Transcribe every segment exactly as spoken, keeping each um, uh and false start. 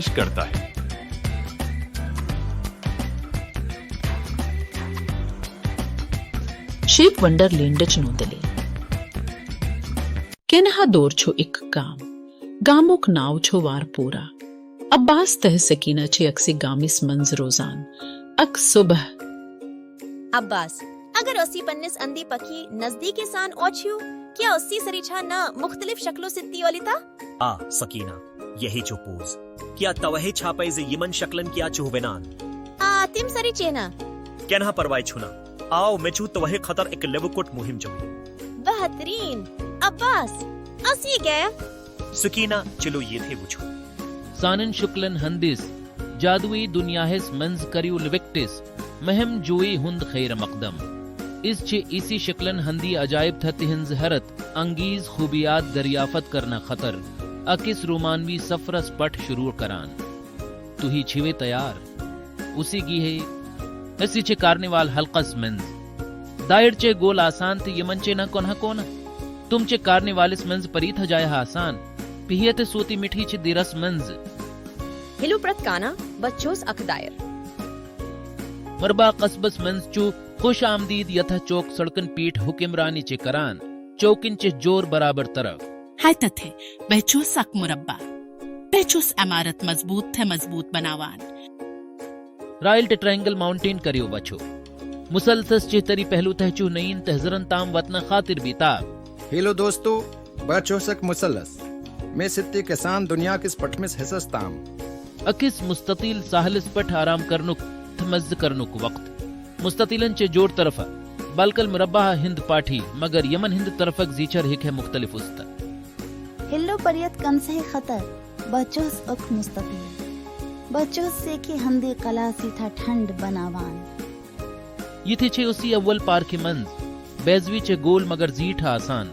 کرتا ہے۔ Shape wonder لینڈچ نو دلیل۔ کینہا دور چھو اک گام۔ گامک ناو چھو وار پورا۔ عباس تہ سکینہ چھ اکسی گامس منز روزان۔ اک صبح۔ عباس، اگر اسی پننس اندی پکی نزدیکی سان اوچھیو، کیا اسی سری چھا نہ مختلف شکلوں ستی اولیتا؟ آ سکینہ، یہی چھو پوز۔ کیا توہے چھاپے زِ یمن شکلن کیا چھو ونان؟ آ تم سری چینا۔ کینہا پرواے چھونا۔ آو میں چھو توہے خطر اک لیوکٹ مہم چوی۔ بہترین۔ عباس، اسی گئے۔ سکینہ، چلو یہ تھے وچھو۔ سانن شکلن ہندس جادوئی دنیاہس منز کریو لیوکٹس مہم جوئی ہند خیر مقدم۔ اس چھ اسی شکلن ہندی عجائب تھہ تہنز حیرت انگیز خوبیات دریافت کرنہ خطر اکس رومانوی سفرس پٹھ شروع کران۔ تہی چھوے تیار؟ اسی گی ہے۔ اسی چھ کارنیوال حلقس منز۔ دائر چھ گول آسان تہ یمن چھ نہ کنہ کونہ۔ تم چھ کارنیوالس منز پریتھ جایہ آسان۔ پہیت سوتی مٹھی چھ دیرس منز۔ ہلو پرت کانا، بچوس اکھ دائر۔ مربع قصبس منز چھ خوش آمدید یتھہ چوک سڑکن پیٹھ حکمرانی چھ کران۔ چوکن چھ جور برابر طرف۔ ہائی تتھے، بہچوس اک مربع۔ بہچوس عمارت مضبوط تھے مضبوط بناوان۔ رائل ٹرائنگل ماؤنٹین کریو وچھو۔ مسلسس چھ تری پہلو تہ چھ نین تہذرن تام وتنہ خاطر بیتاب۔ ہیلو دوستو، بہچوس اک مسلس۔ میں ستی کسان دنیا کس پٹھمس حصس تام۔ اکس مستطیل ساحلس پٹھ آرام کرنک تہ مزہ کرنک وقت۔ مستطیلن چھ جوڑ طرفہ، بلکل مربع ہند پاٹھی، مگر یمن ہند طرفک زیچھر ہیکہ مختلف استہ۔ ہلو پریت کنسے خطر، بہچوس اک مستطیل۔ بہچوس سیکھی ہندی قلاسی تھا ٹھنڈ بناوان۔ یتھے چھ اسی اول پارکہ منز۔ بیزوی چھ گول مگر زیٹھ آسان۔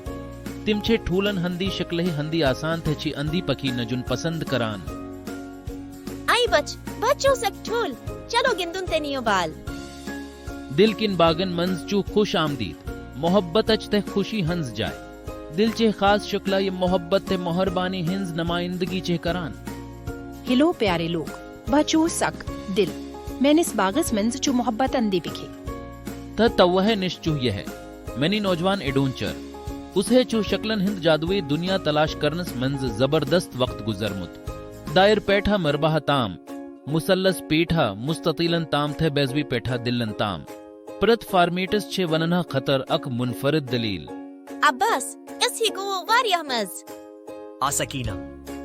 تم چھ ٹھولن ہندی شکلہ ہندی آسان تہ چھ اندی پکی نجن پسند کران۔ آئی بچ، بچوس اک ٹھول، چلو گندن تہ نیو بال۔ دل کن باغن منز چھ خوش آمدید، محبت اچ تہ خوشی ہنز جائے۔ دل چھ خاص شکلہ یم محبت تہ مہربانی ہنز نمائندگی چھ کران۔ ہلو پیارے لوگ، بہچوس اک دل۔ میانس باغس منز چھ محبت اندی پکی۔ تہ توہے نش چھ یہ ہے۔ منی نوجوان ایڈونچر۔ اسے چھ شکلن ہند جادوئی دنیا تلاش کرنس منز زبردست وقت گزرمت۔ دائر پیٹھا مربع تام، مثلث پیٹھا مستطیلن تام تھے بیزوی پیٹھا دلن تام۔ پرت فارمیٹس چھ وننہ خطر اک منفرد دلیل۔ عباس، اس ہی گو واریاہ مز۔ آ سکینہ،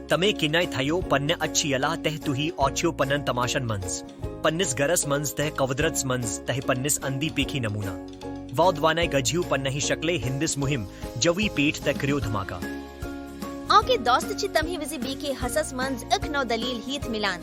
تمے کنائے تھیو پنہ اچھی اللہ تہ تہی اوچھیو پنن تماشن منز۔ پنس گرس منز تہ قودرتس منز تہ پنس اندی پیکھی نمونہ۔ وود وانائے گجھیو پنہ ہی شکلے ہندس مہم، جوی پیٹھ تہ کریو دھماکہ۔ آنکہ دوست چھ تمہی وزی بی کے حسس منز اکھ نو دلیل ہیت ملان۔